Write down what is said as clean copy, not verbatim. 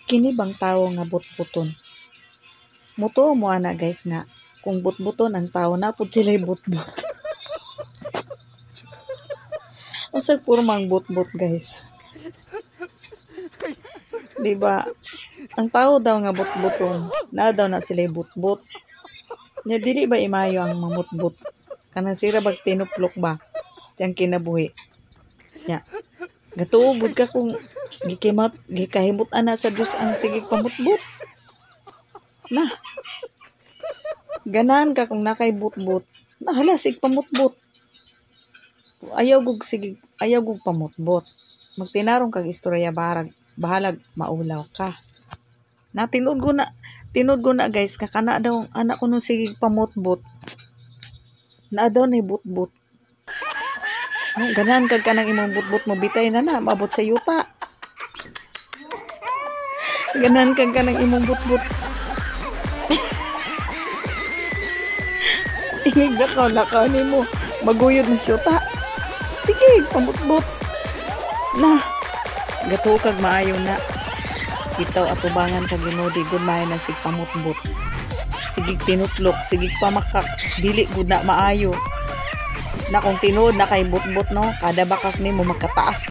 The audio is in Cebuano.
Kini bang tawo nga butbuton? Mutuo mo ana, guys, nga kung butbuton ang tawo, naa pud sila'y butbut. Unsay pormang butbut, guys? Di ba? Ang tao daw nga butbuton, naa daw na sila'y butbut. Nya dili ba imayo ang mamutbot? Kanang sira bag tinuplok ba? Siyang kinabuhi. Nya, gatuo gud ka kung gikimat gikahimut ana sa Dios ang sige pamutbot. Na. Ganahan ka kung nakay butbot. Na hala sig pamutbot. Ayaw gug sige, ayaw gug pamutbot. Magtinarong kag istorya, barag bahalag maulaw ka. Na tinud ko na, tinud ko na, guys, kakana daw anak ko nung sige pamutbot. Na daw na butbot. No, ganahan kag kanang imong butbot mo bitay na na maabot sa yuta. Ganahan kag kanang imong butbot. Inig na ka lakaw nimo maguyod na siyuta. Sige, pamutbot. Na. Gatuo kag maayo na. Bitaw atubangan sa Ginoo, di gud maayo na sig pamutbot. Sige tinutlok, sige pamakak, dili gud na maayo. Na kung tinuod na kay butbot, no, kada bakak nimo magkataas.